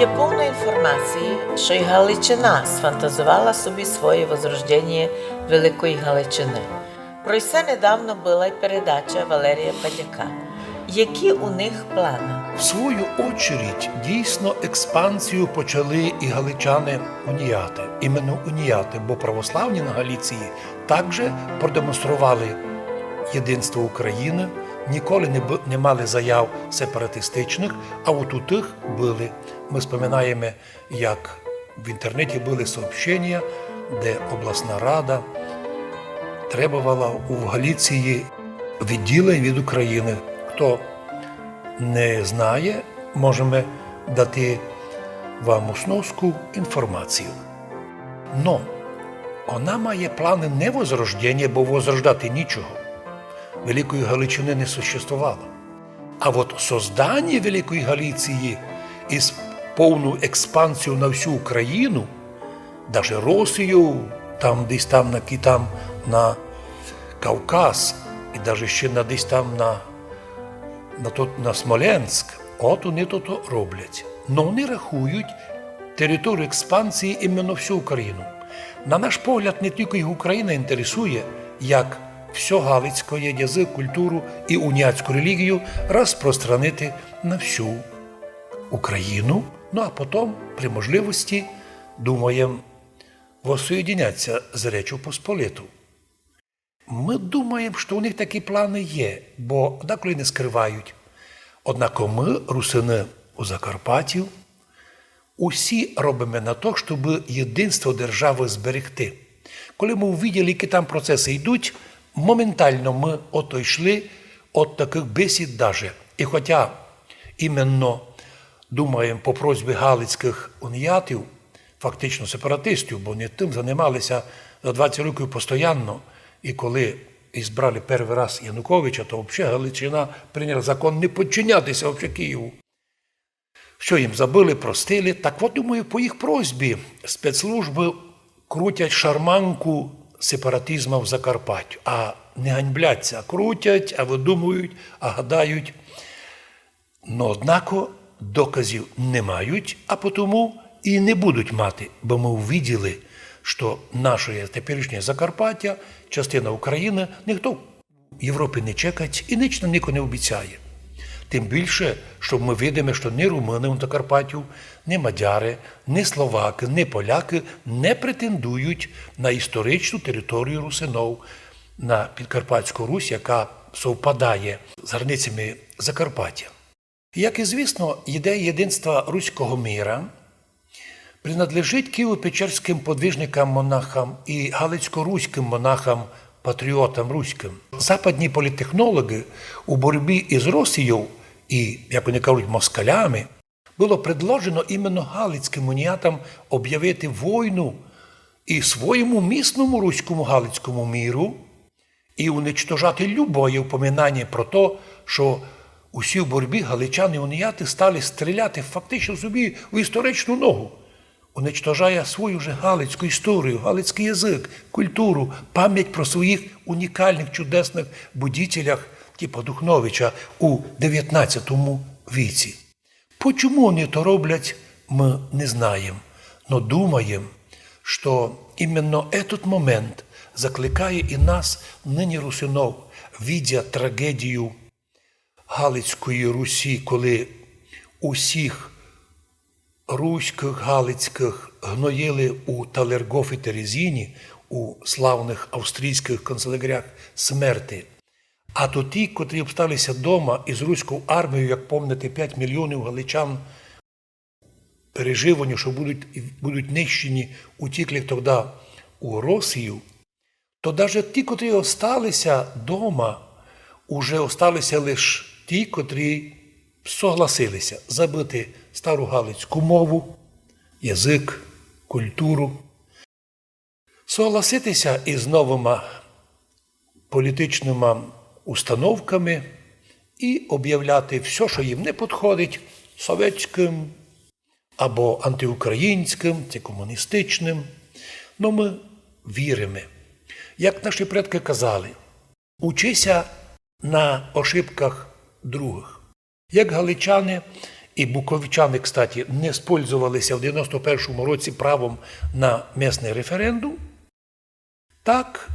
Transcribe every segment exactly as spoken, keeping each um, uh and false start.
Є повно інформації, што й Галичина сфантазовала собі своє возрожденіє Великої Галичины. Про се недавно была й передача Валерія Падяка. Які у них планы? В свою очередь, дійсно, експансію почали і галичани уніяти, іменно уніяти, бо православні на Галіції також продемонстрували єдинство Україны, ніколи не бу-, не мали заяв сепаратистичных, а от у тых были. Мы споминаєме, як в інтернеті были сообщенія, де обласна рада требовала у Галіції відділень від Україны. Хто не знає, можеме дати вам у сноску інформацію. Но она має планы не возрожденіє, бо возрождати нічого. Великої Галичины не существовало. А от созданіє Великої Галіції із повну експансію на всю Україну, даже Росію, там десь там на Ки-, там на Кавказ, і даже ще на десь там на, на, тот, на Смоленськ, от они то, то роблять. Но они рахують територію експансії іменно всю Україну. На наш погляд, не тілько їх Україна інтересує, як всьо галицькоє, язык, культуру і уніатську релігію розпространити на всю Україну, ну а потом, при можливості, думаєм, воссоєдиняться з Речу Посполиту. Мы думаєм, што у них такі планы є, бо деколи не скрывають. Однако мы, русины у Закарпаттю, усі робиме на то, щоб єдинство державы зберегти. Коли мы увиділи, які там процесы йдуть, моментално мы отойшли од такых бесід даже. І хотя іменно, думаєм, по просьбі галицькых уніятів, фактично сепаратистів, бо они тым занималися за двадцять років постоянно, і коли ізбрали першый раз Януковича, то вообще Галичина прийняла закон не подчинятися вообще Києву. Всьо їм забыли, простили. Так от, думаю, по їх просьбі спецслужбы крутять шарманку сепаратизма в Закарпаттю. А не ганьбляться, а крутять, а выдумують, а гадають. Но, однако, доказів не мають, а потому і не будуть мати, бо мы увиділи, што наше теперішнє Закарпаття, частина Україны, ніхто в Європі не чекать і ніч нам ніхто не обіцяє. Тым більше, што мы видиме, што ні румыны у Закарпаттю, ні мадяры, ні словакы, ні полякы не претендують на історичну територію русинов, на Підкарпатську Русь, яка совпадає з границями Закарпаття. Як извісно, ідея єдинства руського мира принадлежить києво-печерськым подвижникам-монахам і галицько-руськым монахам-патріотам руськым. Западні політтехнологы у боротьбі із Росією і, як они кажуть, москалями, было предложено іменно галицькым уніятам обявити войну і своєму місному руському галицькому миру, і уничтожати любоє упоминаня про то, што у сій боротьбі галичани і уніяти стали стріляти фактично собі у історичну ногу, уничтожає свою же галицьку історію, галицькый язык, культуру, память про своїх унікалных, чудесных будителях, типа Духновича у девятнадцятому віці. Почому они то роблять, мы не знаєм, но думаєм, што іменно етот момент закликає і нас, нині русинов, видя трагедію Галицької Русі, коли усіх руськых, галицькых гноїли у Талергофі Терезині, у славных австрійськых концлаґерях смерти. А то ті, котрі обсталися дома із руськов армією, як помните, пять мільйонів галичан переживаню, што будуть, будуть нищені, утікли тогда у Росію, то даже ті, котрі осталися дома, уже осталися лиш ті, котрі согласилися забыти стару галицьку мову, язык, культуру, согласитися із новыма політичныма установками і обявляти всьо, што їм не підходить, совєтськым або антиукраїнськым, ци комуністичным. Но мы віриме. Як наші предкы казали, учися на ошибках другых. Як галичани і буковичани, кстати, не спользовалися в девяносто першому році правом на местный референдум, так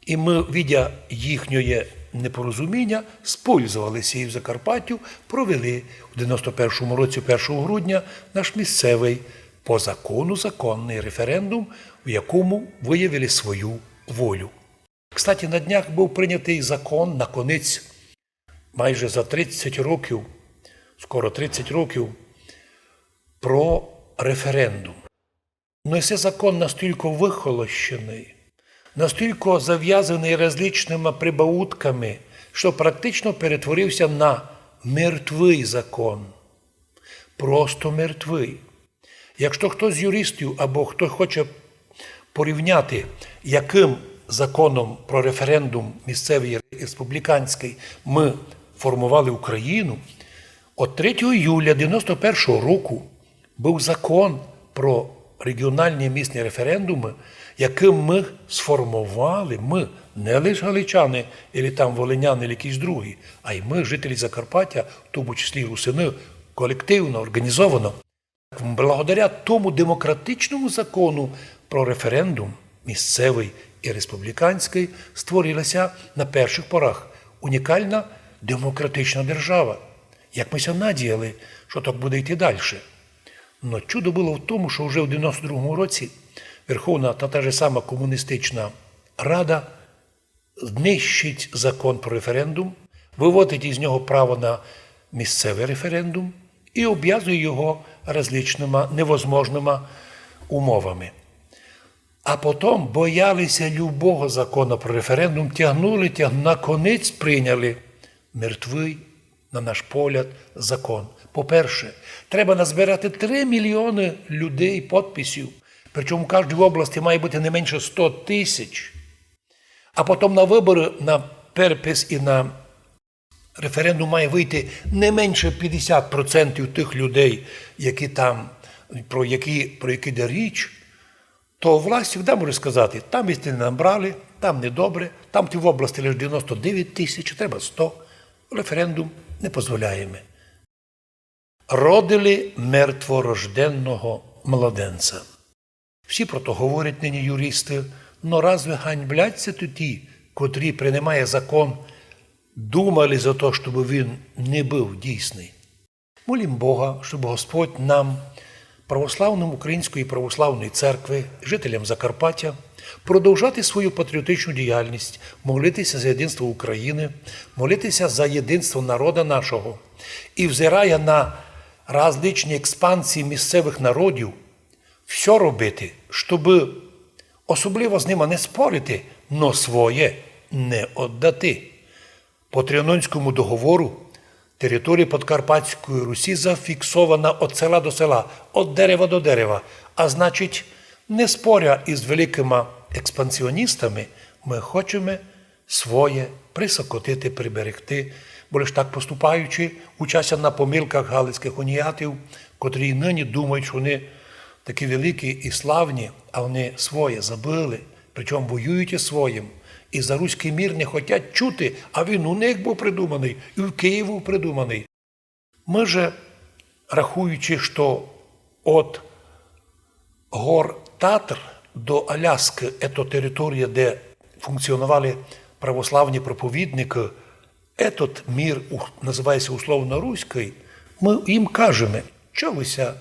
і мы, видя їхньоє непорозуміня, спользовалися і в Закарпаттю провели в девяносто першому році, першого грудня, наш місцевый по закону законный референдум, в якому выявили свою волю. Кстати, на днях быв прийнятый закон, наконець, майже за тридцять років, скоро тридцять років, про референдум. Но сей закон настілько выхолощеный, настілько завязаный различныма прибаутками, што практично перетворився на мертвый закон. Просто мертвый. Якщо хтось з юристів або хто хоче порівняти, якым законом про референдум місцевый і республіканськый мы формовали Україну, от третього июля девяносто першого року быв закон про регіональні місні референдумы, якым мы сформовали, мы, не лише галичани, или там волиняни, или якісь другі, а й мы, жителі Закарпаття, в тому числі русины, колективно, організовано. Благодаря тому демократичному закону про референдум, місцевый і республіканськый, створилася на перших порах унікална демократична держава. Як мы ся надіяли, што так буде йти дальше. Но чудо было в тому, што вже в девяносто другому році Верховна та та же сама комуністична Рада знищить закон про референдум, выводить із нього право на місцевый референдум і обвязує його различныма невозможныма умовами. А потом боялися любого закона про референдум, тягнули, тягнули, наконець прийняли мертвый, на наш погляд, закон. По-перше, треба назбирати три мільйоны людей подписів, причому в каждій області має быти не менше сто тисяч. А потом на выборы, на перепис і на референдум має выйти не менше пятдесят процентів тых людей, які там, про які, про які йде річ, то власть завжди може сказати: там ви сте не набрали, там недобре, там в тій області лише девяносто девять тисяч, треба сто, референдум не позволяєме. Родили мертворожденного младенця. Всі про то говорять нині юристы, но разве ганьблять ся то ті, котрі, приймаючи закон, думали за то, щоб він не быв дійсный? Молім Бога, щоб Господь нам, православным Української православної церкви, жителям Закарпаття, продовжати свою патріотичну діяльність, молитися за єдинство України, молитися за єдинство народа нашого. І, взирая на различні експансії місцевых народів, всьо робити, щоб особливо з нима не спорити, но своє не оддати. По Тріанонському договору територія Подкарпатської Русі зафіксована од села до села, од дерева до дерева. А значить, не споря із великыма експансіоністами, мы хочеме своє присокотити, приберегти, бо лиш так поступаючи, учася на помилках галицькых уніатів, котрі й нині думають, што они такі великі і славні, а они своє забыли, причому воюють із своїм. І за руськый мір не хотять чути, а він у них быв придуманый, і в Києві придуманый. Мы же, рахуючи, што од гор Татр до Аляскы, ето територія, де функціонували православні проповідникы, етот мір у-, называє ся условно руськый, мы їм кажеме: чого вы ся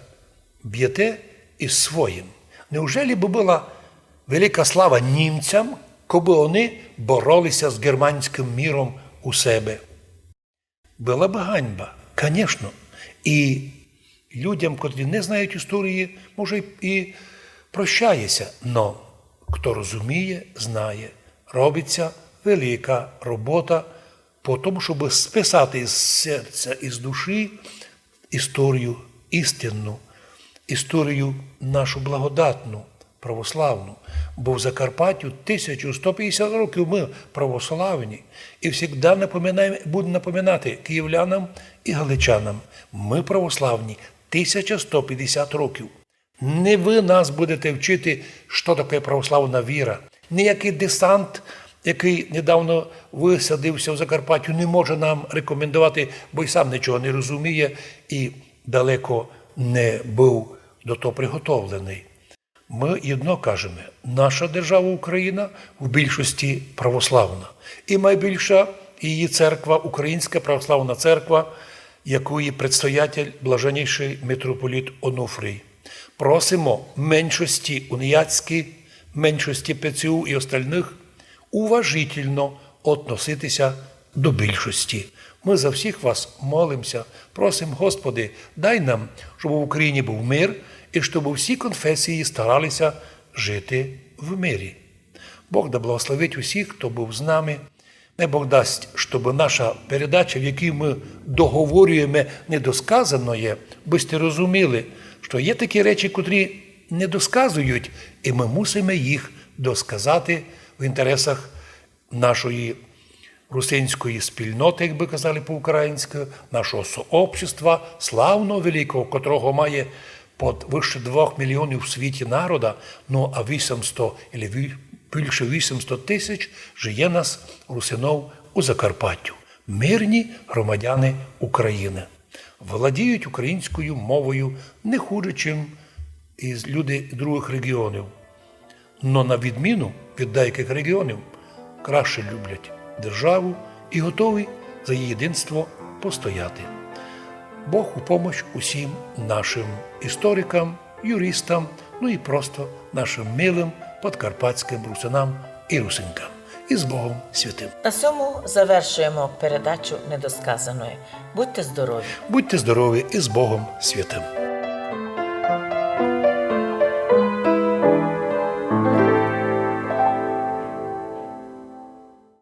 бєте із своїм? Неужели бы была велика слава німцям, кобы они бороли ся з германськым міром у себе? Была бы ганьба, конечно. І людям, котрі не знають історії, може, і прощає ся. Но хто розуміє, знає, робить ся велика робота по тому, щоб списати із серця, із душі історію істинну, історію нашу благодатну, православну. Бо в Закарпаттю тисячу сто пятдесят років мы православні. І всегда напоминаєме, буду напоминати київлянам і галичанам: мы православні тисяча сто пятдесят років. Не вы нас будете вчити, што таке православна віра. Ніякый десант, якый недавно высадив ся в Закарпаттю, не може нам рекомендовати, бо й сам нічого не розуміє і далеко не быв до того приготовленый. Мы єдно кажеме, наша держава Україна в більшості православна. І найбільша її церква, Українська православна церква, якої предстоятель блаженнішый митрополіт Онуфрій. Просимо меншості уніяцькі, меншості П Ц У і остальных уважительно относитися до більшості. Мы за всіх вас молимся, просим, Господи, дай нам, щоб в Україні быв мир і щоб всі конфесії старалися жити в мирі. Бог да благословить усіх, хто быв з нами. Най Бог дасть, щоб наша передача, в якій мы договорюєме недосказаноє, бы сьте розуміли, што є такі речі, котрі не досказують, і мы мусиме їх досказати в інтересах нашої русинської спільноти, як бы казали по-українськи, нашого сообщества, славного великого, котрого має под выше двох мільйонів в світі народа, ну а вісімсто, или ві-, більше вісімсто тисяч жиє нас, русинов, у Закарпаттю. Мирні громадяни України. Володіють українською мовою не хуже, чим і люди других регіонів. Но на відміну від деяких регіонів, краще люблять державу і готові за її єдинство постояти. Бог у помощь усім нашим історикам, юристам, ну і просто нашим милим подкарпатським русинам і русинкам. І з Богом святим. На сьому завершуєме передачу недосказаноє. Будьте здорові! Будьте здорові і з Богом святим!